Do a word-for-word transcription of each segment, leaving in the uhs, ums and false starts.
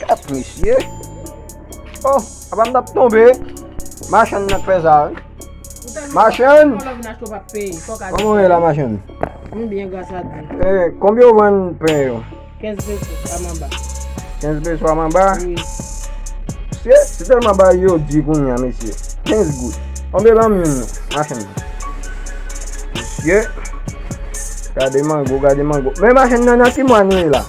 Ap mesye. Oh, apa m t ap tonbe. Machann nan k fè sa, wi. Machann! Kòman w ye la, machann? M byen, gras a Dye. Eh, konbyen w vann pen yo? Kenz peso a manba. Kenz peso a manba? Wi. Mesye, se tèlman bagay yo di kounye a, mesye. Kenz goud. Konbyen lanmou nou, machann? Mesye, gade mango, gade mango. Men machann nan, nan ki mwa nou ye la?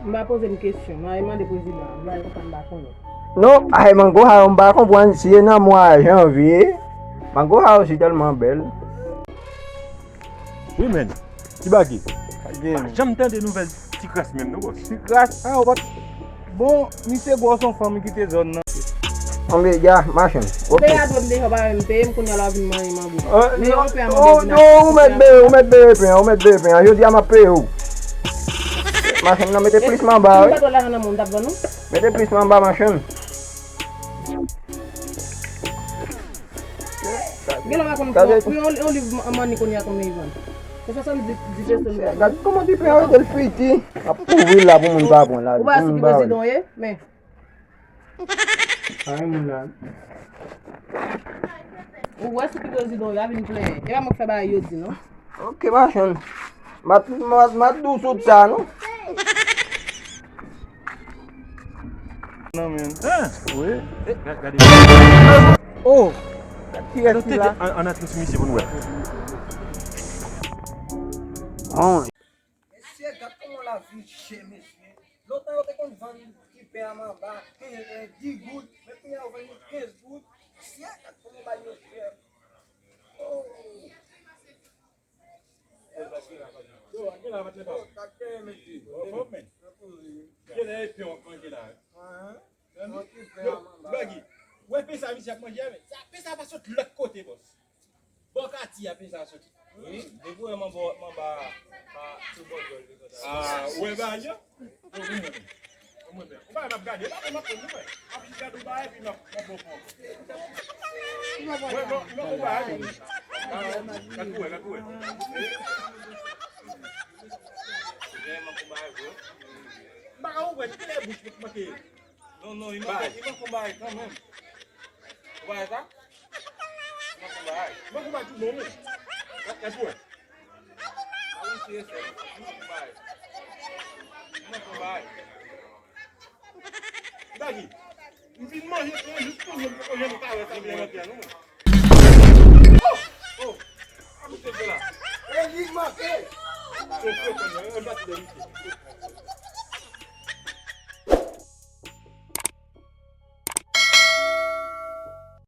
M pa poze m kesyon. M ale mande prezidan an. M ale konsa m pa konnen. Non, ay, mango sa yo m pa konprann si e nan mwa janvye. Mango sa yo si tèlman bèl. Wi, men. Ki bagay? Pa janm tande nouvèl ti kras menm, non, bòs. Ti kras? Ah, ou pa t-, bon, misye gwo son fanm ki te zòn nan. Anbe, ya, machann. Ok. Peye a dwe m deja, w pa menm peye m, kounye a la w vin manje mango. Men yo peye a mango vin achte. Ou mèt bere, ou mèt bere pen an, ou mèt bere pen an. Jodi a m ap peye w. Machann nan mete plis manba, wi. M pa twò lajan nan men w, m t ap vann ou. Mete plis manba, machann. Gen lè w pa konn pran yon, yon liv manni kounye a konbyen li vann. Se swasanndis peso li vann. Gad kòman ti pen an rete l piti. Ap kouvri l la pou moun pa pran la. Ou pa sou ki prezidan w ye, men. Ay, moun la. Ou wè sou ki prezidan w ye, a vin plenyen. E pa mwen k fè bagay yo di, non. Ok, machann. M a, m a, m a dous sou sa, non? Non, men. Hein? Wi. Eh, ga-, gade. Oh! Gad kiyès ki la. An, ann antre sou misye pou n wè. Oh. Mesye, gad kòman lavi chè, mesye. Lontan yo te konn vann ti pen a manba, kenz, eh, dis goud, men kounye a yo vann li kenz goud. Mesye, gad kòman bagay yo chè. Oh. Yo, ann gen la, patnè pa m. Anfòm, men. Gen lè e pen w ap manje la. Yo, Bagi, ou wè pen sa misye ap manje a, men sa, pen sa pa sot lòt kote, bòs. Bò katye a pen sa soti. Wi, depi w wè manba, manba, pa sou bò djòl li konsa. Ah, ou wè bagay yo? Yo, ou mwen, ou mwen, ou pa m ap gade, pa m ap konn, ou wè. M ap jis gade yon bagay, epi m ap, m ap bon pon. Ou wè, non, non, ou bagay. Ah, gad pou wè, gad pou wè. Vrèman pou bagay, bro. M pa ka konprann, kilè bouch manke. Non, non, li manke, li manke yon bagay kanmenm. Ou pa wè sa? Li manke yon bagay. Li manke yon bagay tout bon, wi. Gad, gad pou wè. Avanse, sè, li manke yon bagay. Li manke yon bagay. Bagi, m fin manje, manje, jis pou mwen, mwen, mwen, pa wè sa byen lòt la, non, mwen. Oh! Oh! A misye fè la. E li manke! Oh, oh, oh, oh, oh, oh.